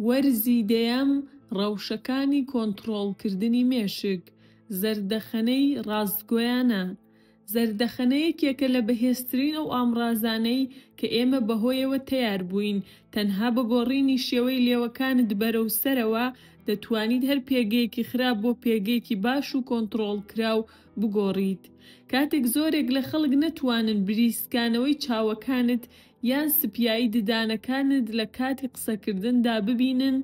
وەرزی دەیەم، ڕەوشەکانی کۆنتڕۆڵکردنی مێشک، زەردەخەنەی ڕاستگۆیانە. زەردەخەنە یەکێکە لە بەهێزترین ئەو ئامڕازانەی کە ئێمە بەهۆیەوە تەیار بووین، تەنها بە گۆڕینی شێوەی لێوەکانت بەرەو سەرەوە، دەتوانیت هەر پێگەیەکی خراپ بۆ پێگەیەکی باش و کۆنتڕۆڵکراو بگۆڕیت. کاتێک زۆرێک لە خەڵک نەتوانن بریسکانەوەی چاوەکانت یان سپیایی ددانەکانت لە کاتی قسەکردندا ببینن،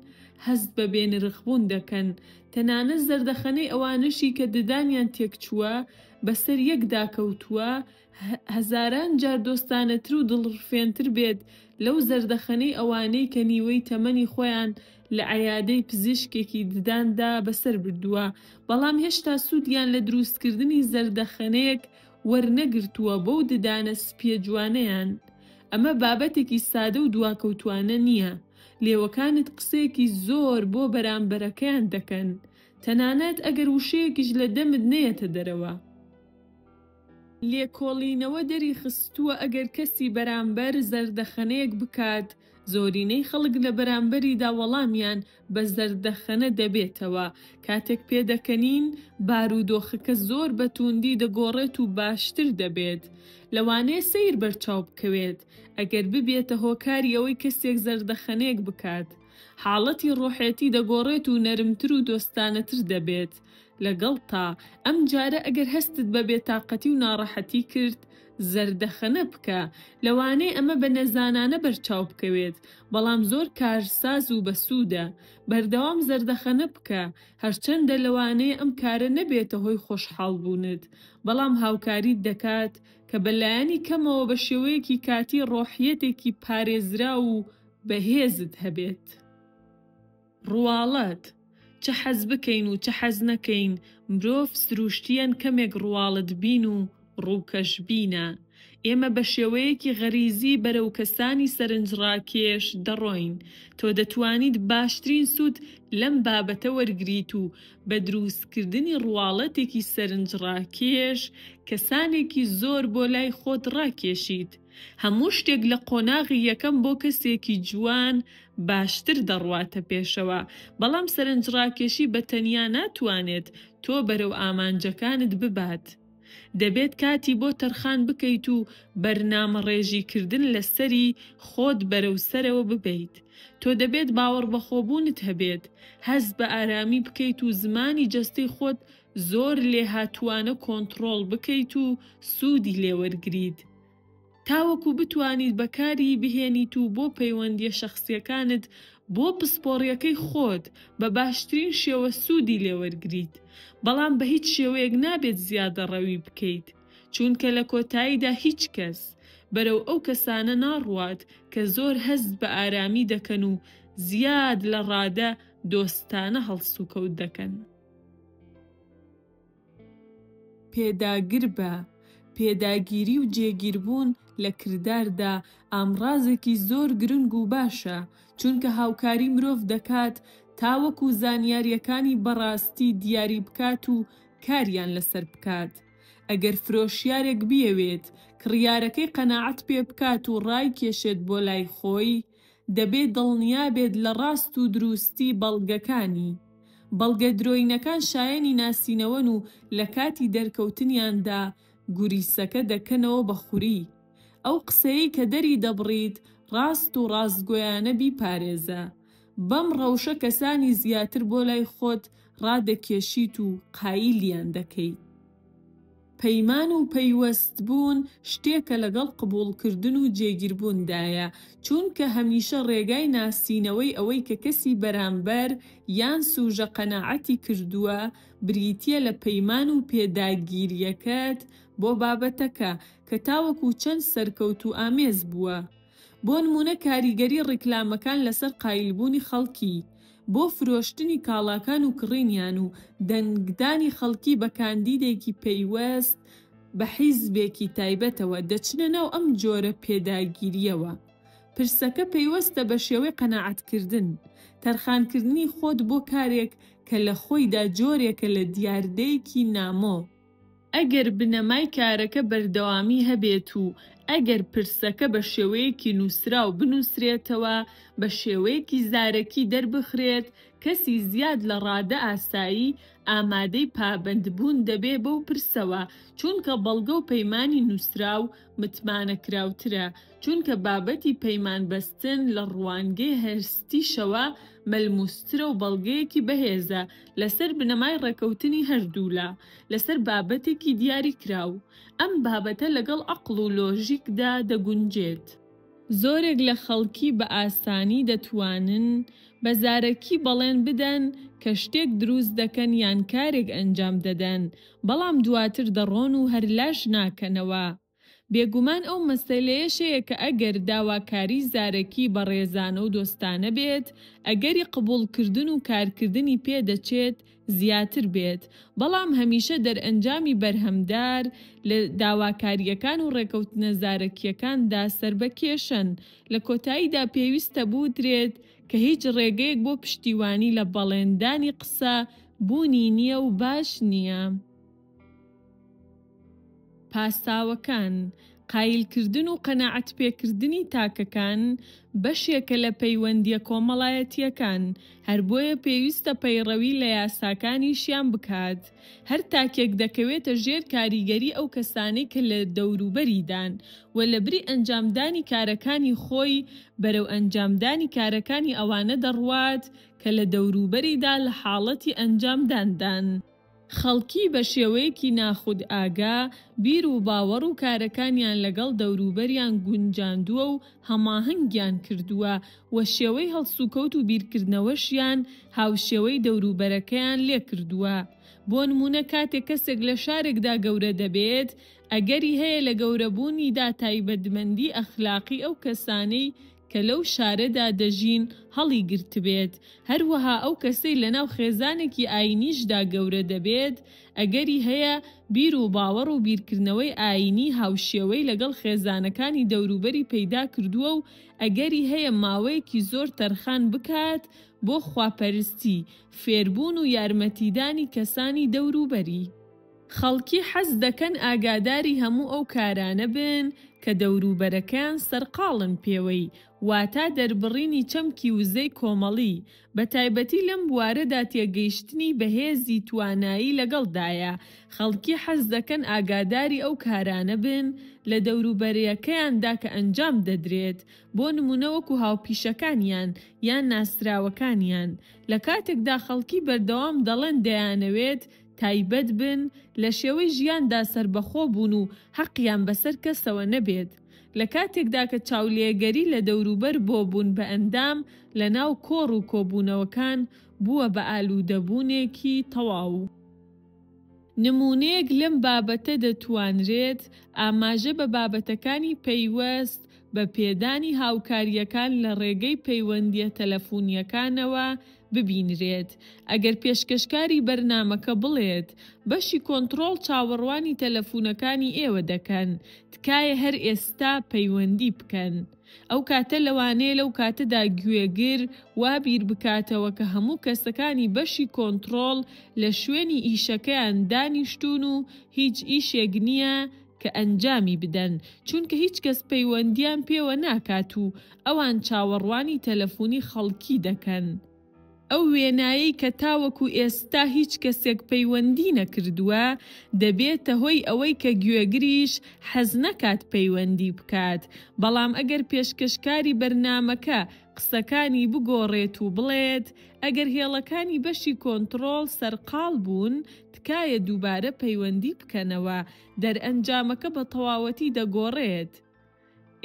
هەست بە بێنرخبوون دەکەن. تەنانەت زەردەخەنەی ئەوانەشی کە ددانیان تێکچووە، بەسەر یەکدا کەوتووە، هەزاران جار دۆستانەتر و دڵڕفێنتر بێت لەو زەردەخەنەی ئەوانەی کە نیوەی تەمەنی خۆیان لە عەیادەی پزیشکێکی دداندا بەسەر بردووە، بەڵام هێشتا سوودیان لە دروستکردنی زەردەخەنەیەک وەرنەگرتووە بەو ددانە سپییە جوانەیان. ئەمە بابەتێکی سادە و دواکەوتووانە نییە. لێوەکانت قسەیەکی زۆر بۆ بەرامبەرەکەیان دەکەن، تەنانەت ئەگەر وشەیەکیش لە دەمت نەیەتە دەرەوە. لێکۆڵینەوە دەریخستووە ئەگەر کەسی بەرامبەر زەردەخەنەیەک بکات، زۆرینەی خەڵک لە بەرامبەریدا وەڵامیان بە زەردەخەنە دەبێتەوە، کاتێک پێدەکەنین بارودۆخەکە زۆر بە تووندی دەگۆڕێت و باشتر دەبێت. لەوانەیە سەیر بەرچاو بکەوێت ئەگەر ببێتە هۆکاری ئەوەی کەسێک زەردەخەنەیەک بکات. حاڵەتی ڕۆحێتی دەگۆڕێت و نەرمتر و دۆستانەتر دەبێت لەگەڵتا، ئەمجارە ئەگەر هەستت بە بێتاقەتی و ناڕەحەتی کرد زەردەخەنە بکە، لەوانەیە ئەمە بە نەزانانە بەرچاو بکەوێت، بەڵام زۆر کارساز و بەسوودە، بەردەوام زەردەخەنە بکە، هەرچەندە لەوانەیە ئەم کارە نەبێتە هۆی خۆشحاڵبوونت، بەڵام هاوکاریت دەکات کە بە لایەنی کەمەوە بە شێوەیەکی کاتی ڕۆحیەتێکی پارێزراو و بەهێزت هەبێت. ڕواڵەت، چ حەز بکەین و چ حەز نەکەین، مرۆڤ سروشتییەن کەمێک ڕواڵەتبین و ڕووکەشبینە. ئێمە بە شێوەیەکی غەریزی بەرەو کەسانی سەرنجڕاکێش دەڕۆین. تۆ دەتوانیت باشترین سوود لەم بابەتە وەرگریت و بە دروستکردنی ڕواڵەتێکی سەرنجڕاکێش کەسانێکی زۆر بۆ لای خۆت ڕاکێشیت. هەموو شتێک لە قۆناغی یەکەم بۆ کەسێکی جوان باشتر دەڕواتە پێشەوە، بەڵام سەرنجڕاکێشی بە تەنیا ناتوانێت تۆ بەرەو ئامانجەکانت ببات. دەبێت کاتی بۆ تەرخان بکەیت و بەرنامەڕێژیکردن لەسەری خۆت بەرەو سەرەوە ببەیت. تۆ دەبێت باوەڕبەخۆبوونت هەبێت، هەست بە ئارامی بکەیت و زمانی جەستەی خۆت زۆر لێهاتووانە کۆنتڕۆڵ بکەیت و سوودی لێوەرگریت. تاوەکو بتوانیت بەکاری بهێنیت و بۆ پەیوەندییە شەخسییەکانت بۆ پسپۆڕییەکەی خۆت بە باشترین شێوە سوودی لێوەرگریت، بەڵام بە هیچ شێوەیەک نابێت زیادەڕەوی بکەیت، چوونکە لە کۆتاییدا هیچ کەس بەرەو ئەو کەسانە ناڕوات کە زۆر هەست بە ئارامی دەکەن و زیاد لە ڕادە دۆستانە هەڵسوکەوت دەکەن. پێداگر بە. پێداگیری و جێگیربوون لە کرداردا ئامڕازێکی زۆر گرنگ و باشە، چونکە هاوکاری مرۆڤ دەکات تاوەکو زانیارییەکانی بەڕاستی دیاری بکات و کاریان لەسەر بکات. ئەگەر فرۆشیارێک بیەوێت کڕیارەکەی قەناعەت پێ بکات و ڕایکێشێت بۆ لای خۆی، دەبێ دڵنیا بێت لە ڕاست و دروستی بەڵگەکانی. بەڵگە درۆینەکان شایەنی ناسینەوەن و لە کاتی دەرکەوتنیاندا گوریسەکە دەکەنەوە بە خوری. ئەو قسەیەی کە دەری دەبڕیت ڕاست و ڕاستگۆیانە بیپارێزە. بەم ڕەوشە کەسانی زیاتر بۆ لای خۆت ڕادەکێشیت و قایلیان دەکەیت. پەیمان و پەیوەستبوون شتێکە لەگەڵ قبوڵکردن و جێگیربووندایە، چوونکە هەمیشە ڕێگای ناسینەوەی ئەوەی کە کەسی بەرامبەر یان سوژە قەناعەتی کردووە بریتییە لە پەیمان و پێداگیرییەکەت بۆ بابەتەکە کە تاوەکو چەند سەرکەوتووئامێز بووە. بۆنموونە کاریگەری ڕیکلامەکان لەسەر قایلبوونی خەڵکی بۆ فرۆشتنی کاڵاکان و کڕینیان و دەنگدانی خەڵکی بە کاندیدێکی پەیوەست بە حیزبێکی تایبەتەوە دەچنە ناو ئەم جۆرە پێداگیرییەوە. پرسەکە پەیوەستە بە شێوەی قەناعەتکردن، تەرخانکردنی خۆت بۆ کارێک کە لە خۆیدا جۆرێکە لە دیاردەیەکی نامۆ. ئەگەر بنەمای کارەکە بەردەوامی هەبێت و ئەگەر پرسەکە بە شێوەیەکی نووسراو بنووسرێتەوە، بە شێوەیەکی زارەکی دەربخرێت، کەسی زیاد لە ڕادە ئاسایی ئامادەی پابەندبوون دەبێ بەو پرسەوە، چونکە بەڵگە و پەیمانی نووسراو متمانەکراوترە، چونکە بابەتی پەیمان بەستن لە ڕوانگەی هەستیشەوە مەلموسترە و بەڵگەیەکی بەهێزە لەسەر بنەمای ڕێکەوتنی هەردوولا لەسەر بابەتێکی دیاریکراو. ئەم بابەتە لەگەڵ عەقڵ و لۆژیکدا دەگونجێت. زۆرێک لە خەڵکی بە ئاسانی دەتوانن بە زارەکی بەڵێن بدەن کە شتێک دروست دەکەن یان کارێک ئەنجام دەدەن، بەڵام دواتر دەڕۆن و هەر لاش ناکەنەوە. بێگومان ئەو مەسەلەیەش هەیە کە ئەگەر داواکاری زارەکی بەڕێزانە و دۆستانە بێت، ئەگەری قبوڵکردن و کارکردنی پێ دەچێت زیاتر بێت، بەڵام هەمیشە دەرئەنجامی بەرهەمدار لە داواکارییەکان و ڕێکەوتنە زارەکییەکاندا سەر بە کێشەن. لە کۆتاییدا پێویستە بوترێت کە هیچ ڕێگەیەک بۆ پشتیوانی لە بەڵێندانی قسە بوونی نییە و باش نییە. پاساوەکان، قایلکردن و قەناعەتپێکردنی تاکەکان بەشێکە لە پەیوەندییە کۆمەڵایەتییەکان، هەر بۆیە پێویستە پەیڕەوی لە یاساکانیشیان بکات. هەر تاکێک دەکەوێتە ژێر کاریگەری ئەو کەسانەی کە لە دەوروبەریدان و لەبری ئەنجامدانی کارەکانی خۆی بەرەو ئەنجامدانی کارەکانی ئەوانە دەڕوات کە لە دەوروبەریدا لە حاڵەتی ئەنجامداندان. خەڵکی بە شێوەیەکی ناخودئاگا بیر و باوەڕ و کارەکانیان لەگەڵ دەوروبەریان گونجاندووە و هەماهەنگیان کردووە و شێوەی هەڵسوکەوت و بیرکردنەوەشیان هاوشێوەی دەوروبەرەکەیان لێکردووە. بۆ نموونە کاتێک کەسێک لە شارێکدا گەورە دەبێت، ئەگەری هەیە لە گەورەبوونیدا تایبەتمەندی ئەخلاقی ئەو کەسانەی کە لەو شارەدا دەژین هەڵیگرتبێت، هەروەها ئەو کەسەی لەناو خێزانێکی ئایینیشدا گەورە دەبێت، ئەگەری هەیە بیر و باوەڕ و بیرکردنەوەی ئایینی هاوشێوەی لەگەڵ خێزانەکانی دەوروبەری پەیدا کردووە و ئەگەری هەیە ماوەیەکی زۆر تەرخان بکات بۆ خواپەرستی، فێربوون و یارمەتیدانی کەسانی دەوروبەری. خەڵکی حەز دەکەن ئاگاداری هەموو ئەو کارانە بن کە دەوروبەرەکەیان سەرقاڵن پێوەی، واتا دەربڕینی چەمکی وزەی کۆمەڵی، بەتایبەتی لەم بوارەدا تێگەیشتنی بەهێزی توانایی لەگەڵدایە، خەڵکی حەز دەکەن ئاگاداری ئەو کارانە بن لە دەوروبەرەکەیاندا کە ئەنجام دەدرێت، بۆ نموونە وەکو هاوپیشەکانیان یان ناسراوەکانیان، لەکاتێکدا خەڵکی بەردەوام دەڵێن دەیانەوێت تایبەت بن، لە شێوەی ژیاندا سەربەخۆ بوون و هەقیان بەسەر کەسەوە نەبێت. لە کاتێکدا کە چاولێگەری لە دەوروبەر بۆ بوون بە ئەندام لە ناو کۆڕ و کۆبوونەوەکان بووە بە ئالوودەبوونێکی تەواو. نموونەیەک لەم بابەتە دەتوانرێت ئاماژە بە بابەتەکانی پەیوەست بە پێدانی هاوکارییەکان لە ڕێگەی پەیوەندییە تەلەفونییەکانەوە ببینرێت، ئەگەر پێشکەشکاری بەرنامەکە بڵێت، بەشی کۆنتڕۆڵ چاوەڕوانی تەلەفونەکانی ئێوە دەکەن، تکایە هەر ئێستا پەیوەندی بکەن. ئەو کاتە لەوانەیە لەو کاتەدا گوێگر وا بیر بکاتەوە کە هەموو کەسەکانی بەشی کۆنتڕۆڵ لە شوێنی ئیشەکەیان دانیشتوون و هیچ ئیشێک نییە کە ئەنجامی بدەن، چونکە هیچ کەس پەیوەندییان پێوە ناکات و ئەوان چاوەڕوانی تەلەفونی خەڵکی دەکەن. ئەو وێنایەی کە تاوەکو ئێستا هیچ کەسێک پەیوەندی نەکردووە، دەبێتە هۆی ئەوەی کە گوێگریش حەز نەکات پەیوەندی بکات، بەڵام ئەگەر پێشکەشکاری بەرنامەکە قسەکانی بگۆڕێت و بڵێت، ئەگەر هێڵەکانی بەشی کۆنتڕۆڵ سەرقاڵ بوون، تکایە دووبارە پەیوەندی بکەنەوە، دەرئەنجامەکە بە تەواوەتی دەگۆڕێت.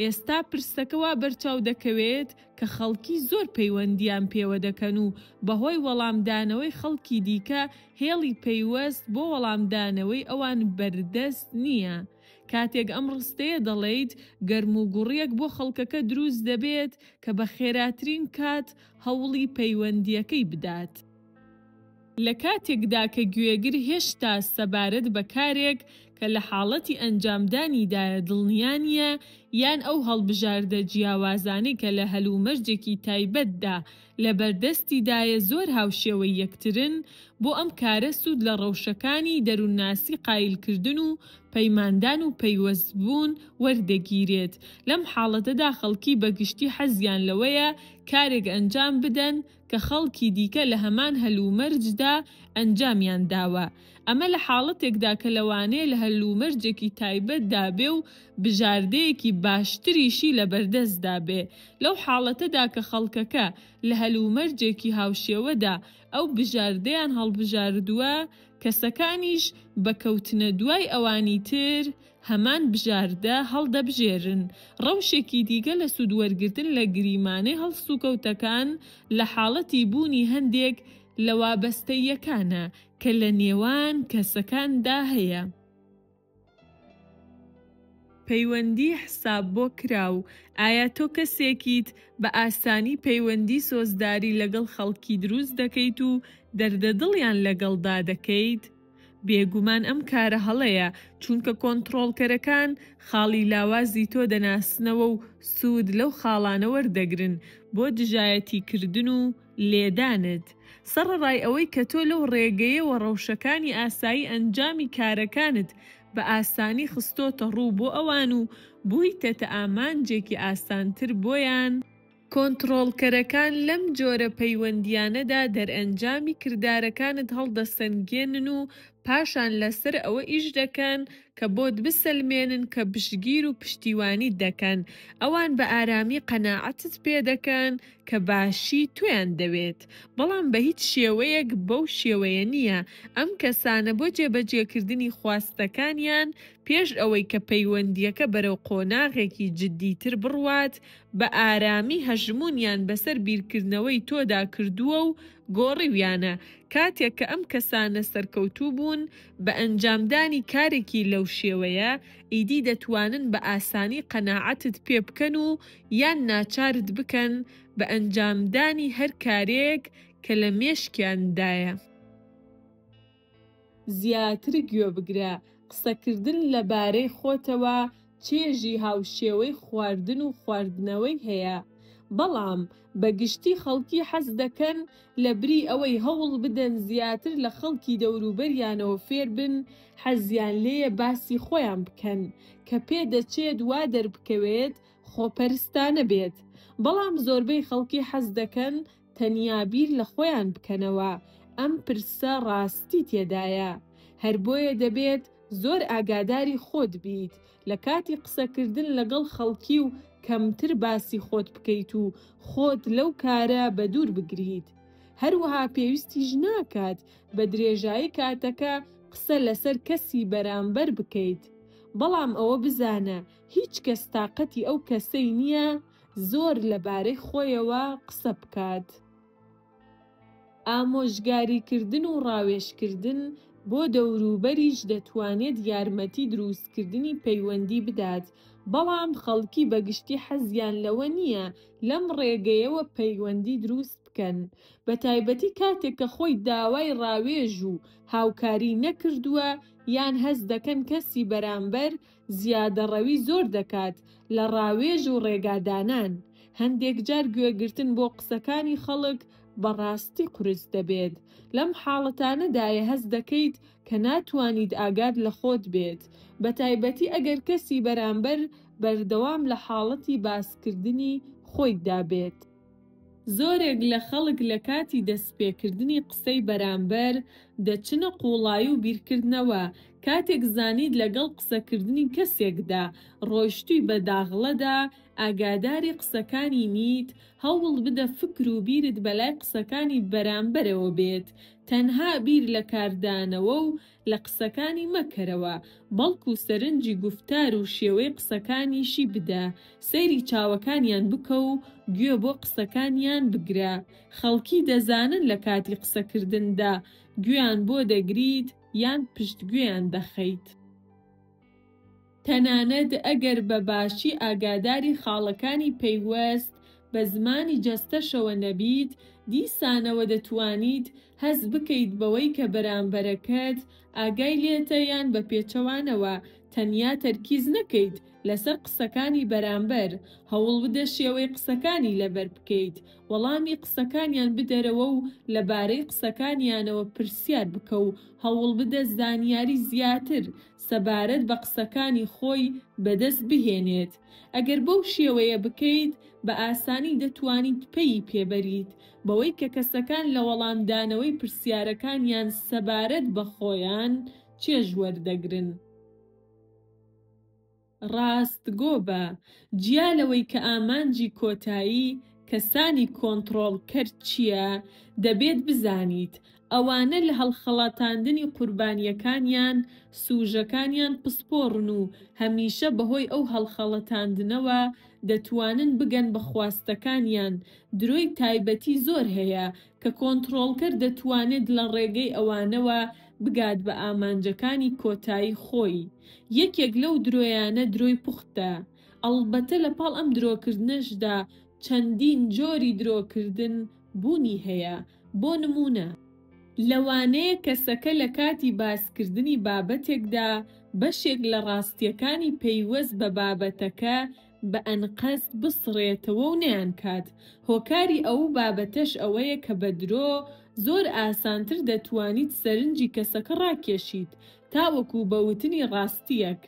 ئێستا پرسەکە وا بەرچاو دەکەوێت کە خەڵکی زۆر پەیوەندییان پێوە دەکەن و بەهۆی وەڵامدانەوەی خەڵکی دیکە هێڵی پەیوەست بۆ وەڵامدانەوەی ئەوان بەردەست نییە. کاتێک ئەم ڕستەیە دەڵێیت گەرموگوڕییەک بۆ خەڵکەکە دروست دەبێت کە بە خێراترین کات هەوڵی پەیوەندییەکەی بدات. لە کاتێکدا کە گوێگر هێشتا سەبارەت بە کارێک کە لە حاڵەتی ئەنجامدانیدایە دڵنیا نییە، یان ئەو هەڵبژاردە جیاوازانەی کە لە هەلومەرجێکی تایبەتدا لەبەردەستیدایە زۆر هاوشێوەی یەکترن، بۆ ئەم کارە سوود لە ڕەوشەکانی دەروونناسی قایلکردن و پەیماندان و پەیوەستبوون وەردەگیرێت، لەم حاڵەتەدا خەڵکی بە گشتی حەزیان لەوەیە کارێک ئەنجام بدەن کە خەڵکی دیکە لە هەمان هەلومەرجدا ئەنجامیان داوە، ئەمە لە حاڵەتێکدا کە لەوانەیە لە هەلومەرجێکی تایبەتدا بێ و بژاردەیەکی باشتریشی لەبەردەستدا بێ، لەو حاڵەتەدا کە خەڵکەکە لە هەلومەرجێکی هاوشێوەدا ئەو بژاردەیان هەڵبژاردووە، کەسەکانیش بە کەوتنە دوای ئەوانی تر هەمان بژاردە هەڵدەبژێرن. ڕەوشێکی دیکە لە سوودوەرگرتن لە گریمانەی هەڵسوکەوتەکان لە حاڵەتی بوونی هەندێک لە وابەستەییەکانە کە لە نێوان کەسەکاندا هەیە. پەیوەندی حساب بۆ کراو، ئایا تۆ کەسێکیت بە ئاسانی پەیوەندی سۆزداری لەگەڵ خەڵکی دروست دەکەیت و دەردەدڵیان لەگەڵدا دەکەیت؟ بێگومان ئەم کارە هەڵەیە، چونکە کۆنتڕۆڵکەرەکان خاڵی لاوازی تۆ دەناسنەوە و سوود لەو خاڵانە وەردەگرن بۆ دژایەتیکردن و لێدانت. سەڕەڕای ئەوەی کە تۆ لەو ڕێگەیەوە ڕەوشەکانی ئاسایی ئەنجامی کارەکانت بە ئاسانی خستۆتە ڕوو بۆ ئەوان و بوویتەتە ئامانجێکی ئاسانتر بۆیان، کۆنتڕۆڵکەرەکان لەم جۆرە پەیوەندییانەدا دەرئەنجامی کردارەکانت هەڵدەسەنگێنن و پاشان لەسەر ئەوە ئیش دەکەن کە بۆت بسەلمێنن کە پشتگیر و پشتیوانیت دەکەن، ئەوان بە ئارامی قەناعەتت پێدەکەن کە باشی تۆیان دەوێت، بەڵام بە هیچ شێوەیەک بەو شێوەیە نییە، ئەم کەسانە بۆ جێبەجێکردنی خواستەکانیان پێش ئەوەی کە پەیوەندییەکە بەرەو قۆناغێکی جددیتر بڕوات بە ئارامی هەژموونیان بەسەر بیرکردنەوەی تۆدا کردووە و گۆڕیویانە، کاتێک کە ئەم کەسانە سەرکەوتوو بوون بە ئەنجامدانی کارێکی لەو شێوەیە، ئیدی دەتوانن بە ئاسانی قەناعەتت پێ بکەن و یان ناچارت بکەن بە ئەنجامدانی هەر کارێک کە لە مێشکیاندایە. زیاتر گوێبگرە، قسەکردن لەبارەی خۆتەوە چێژی هاوشێوەی خواردن و خواردنەوەی هەیە، بەڵام بە گشتی خەڵکی حەز دەکەن لەبری ئەوەی هەوڵ بدەن زیاتر لە خەڵکی دەوروبەریانەوە فێربن، حەزیان لێیە باسی خۆیان بکەن، کە پێدەچێت وا دەربکەوێت خۆپەرستانە بێت، بەڵام زۆربەی خەڵکی حەز دەکەن تەنیا بیر لە خۆیان بکەنەوە، ئەم پرسە ڕاستی تێدایە. هەر بۆیە دەبێت زۆر ئاگاداری خۆت بیت لە کاتی قسەکردن لەگەڵ خەڵکی و کەمتر باسی خۆت بکەیت و خۆت لەو کارە بەدوور بگریت. هەروەها پێویستیش ناکات بە درێژایی کاتەکە قسە لەسەر کەسی بەرامبەر بکەیت. بەڵام ئەوە بزانە هیچ کەس تاقەتی ئەو کەسەی نییە زۆر لەبارەی خۆیەوە قسە بکات. ئامۆژگاریکردن و ڕاوێژکردن بۆ دەوروبەریش دەتوانێت یارمەتی دروستکردنی پەیوەندی بدات، بەڵام خەڵکی بە گشتی حەزیان لەوە نییە لەم ڕێگەیەوە پەیوەندی دروست بکەن، بەتایبەتی کاتێک کە خۆی داوای ڕاوێژ و هاوکاری نەکردووە یان هەست دەکەن کەسی بەرامبەر زیادەڕەوی زۆر دەکات لە ڕاوێژ و ڕێگادانان، هەندێک جار گوێگرتن بۆ قسەکانی خەڵک بە ڕاستی قورس دەبێت، لەم حاڵەتانەدایە هەست دەکەیت کە ناتوانیت ئاگات لە خۆت بێت، بەتایبەتی ئەگەر کەسی بەرامبەر بەردەوام لە حاڵەتی باسکردنی خۆیدا بێت. زۆرێک لە خەڵک لە کاتی دەستپێکردنی قسەی بەرامبەر دەچنە قووڵایی و بیرکردنەوە، کاتێک زانیت لەگەڵ قسەکردنی کەسێکدا ڕۆیشتووی بە داغڵەدا ئاگاداری قسەکانی نیت، هەوڵ بدە فکر و بیرت بەلای قسەکانی بەرامبەرەوە بێت، تەنها بیر لە کاردانەوە و لە قسەکانی مەکەرەوە، بەڵکو سەرنجی گوفتار و شێوەی قسەکانیشی بدە، سەیری چاوەکانیان بکە و گوێ بۆ قسەکانیان بگرە، خەڵکی دەزانن لە کاتی قسەکردندا گوێیان بۆ دەگریت یان پشتگوێیان دەخەیت. تەنانەت ئەگەر بە باشی ئاگاداری خاڵەکانی پەیوەست بە زمانی جەستەشەوە نەبیت، دیسانەوە دەتوانیت هەست بکەیت بەوەی کە بەرامبەرەکەت ئاگای لێتە یان بە پێچەوانەوە. تەنیا تەرکیز نەکەیت لەسەر قسەکانی بەرامبەر، هەوڵبدە شێوەی قسەکانی لەبەر بکەیت، وەڵامی قسەکانیان بدەرەوە و لەبارەی قسەکانیانەوە پرسیار بکە و هەوڵبدە زانیاری زیاتر سەبارەت بە قسەکانی خۆی بەدەست بهێنێت. ئەگەر بەو شێوەیە بکەیت بە ئاسانی دەتوانیت پەیی پێبەریت بەوەی کە کەسەکان لە وەڵامدانەوەی پرسیارەکانیان سەبارەت بە خۆیان چێژ وەردەگرن. ڕاستگۆ بە، جیا لەوەی کە ئامانجی کۆتایی کەسانی کۆنتڕۆڵکەر چییە، دەبێت بزانیت ئەوانە لە هەڵخەڵەتاندنی قوربانییەکانیان، سوژەکانیان پسپۆڕن و هەمیشە بەهۆی ئەو هەڵخەڵەتاندنەوە دەتوانن بگەن بە خواستەکانیان، درۆی تایبەتی زۆر هەیە کە کۆنتڕۆڵکەر دەتوانێت لە ڕێگەی ئەوانەوە بگات بە ئامانجەکانی کۆتایی خۆی، یەکێک لەو درۆیانە درۆی پوختە، ئەڵبەتە لە پاڵ ئەم درۆکردنەشدا چەندین جۆری درۆکردن بوونی هەیە، بۆ نموونە. لەوانەیە کەسەکە لە کاتی باسکردنی بابەتێکدا بەشێک لە ڕاستییەکانی پەیوەست بە بابەتەکە بە ئەنقەست بسڕێتەوە و نەیانکات، هۆکاری ئەوو بابەتەش ئەوەیە کە بە درۆ زۆر ئاسانتر دەتوانیت سەرنجی کەسەکە ڕاکێشیت تاوەکو بە وتنی ڕاستییەک.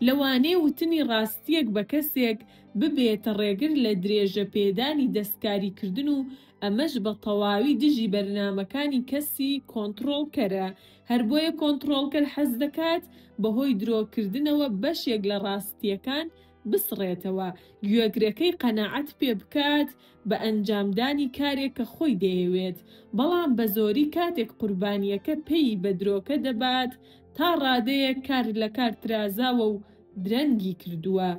لەوانەیە وتنی ڕاستییەک بە کەسێک ببێتە ڕێگر لە درێژەپێدانی دەستکاریکردن و ئەمەش بە تەواوی دژی بەرنامەکانی کەسی کۆنتڕۆڵکەرە، هەربۆیە کۆنتڕۆڵکەر حەز دەکات بەهۆی درۆکردنەوە بەشێک لە ڕاستییەکان بسڕێتەوە، گوێگرەکەی قەناعەت پێ بکات بە ئەنجامدانی کارێک کە خۆی دەیەوێت، بەڵام بەزۆری کاتێک قوربانییەکە پەیی بە درۆکە دەبات تا ڕادەیەک کار لە کار ترازاوە و درەنگی کردووە.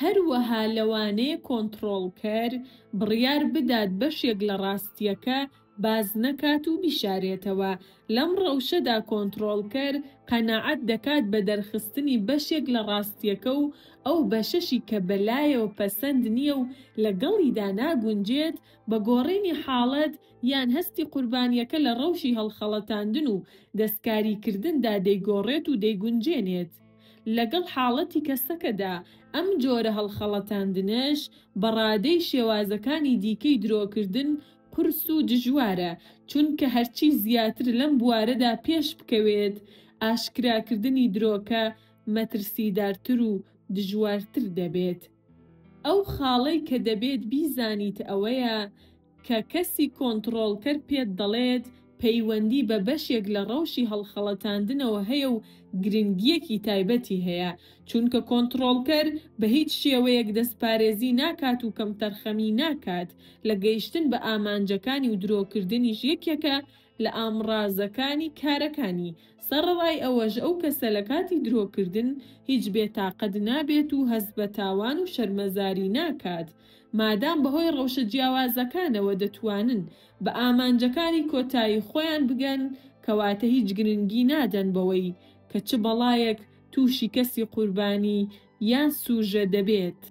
هەروەها لەوانەیە کۆنتڕۆڵکەر بڕیار بدات بەشێک لە ڕاستییەکە باس نەکات و بیشارێتەوە، لەم ڕەوشەدا کۆنتڕۆڵکەر قەناعەت دەکات بە دەرخستنی بەشێک لە ڕاستییەکە و ئەو بەشەشی کە بەلایەوە پەسەند نییە و لەگەڵیدا ناگونجێت بە گۆڕینی حاڵەت یان هەستی قوربانییەکە لە ڕەوشی هەڵخەڵەتاندن و دەستکاریکردندا دەیگۆڕێت و دەیگونجێنێت لەگەڵ حاڵەتی کەسەکەدا، ئەم جۆرە هەڵخەڵەتاندنەش بە ڕادەی شێوازەکانی دیکەی درۆکردن قورس و دژوارە، چونکە هەرچی زیاتر لەم بوارەدا پێش بکەوێت، ئاشکراکردنی درۆکە مەترسیدارتر و دژوارتر دەبێت. ئەو خاڵەی کە دەبێت بیزانیت ئەوەیە کە کەسی کۆنتڕۆڵکەر پێت دەڵێت پەیوەندی بە بەشێک لە ڕەوشی هەڵخەڵەتاندنەوە هەیە و گرنگییەکی تایبەتی هەیە، چونکە کۆنتڕۆڵکەر بە هیچ شێوەیەک دەستپارێزی ناکات و کەمتەرخەمی ناکات لە گەیشتن بە ئامانجەکانی و درۆکردنیش یەکێکە لە ئامڕازەکانی کارەکانی، سەڕەڕای ئەوەش ئەو کەسە لە کاتی درۆکردن هیچ بێتاقەت نابێت و هەست بە تاوان و شەرمەزاری ناکات مادام بەهۆی ڕەوشە جیاوازەکانەوە دەتوانن بە ئامانجەکانی کۆتایی خۆیان بگەن کەواتە هیچ گرنگی نادەن بەوەی کە چ بەڵایەک تووشی کەسی قوربانی یان سوژە دەبێت.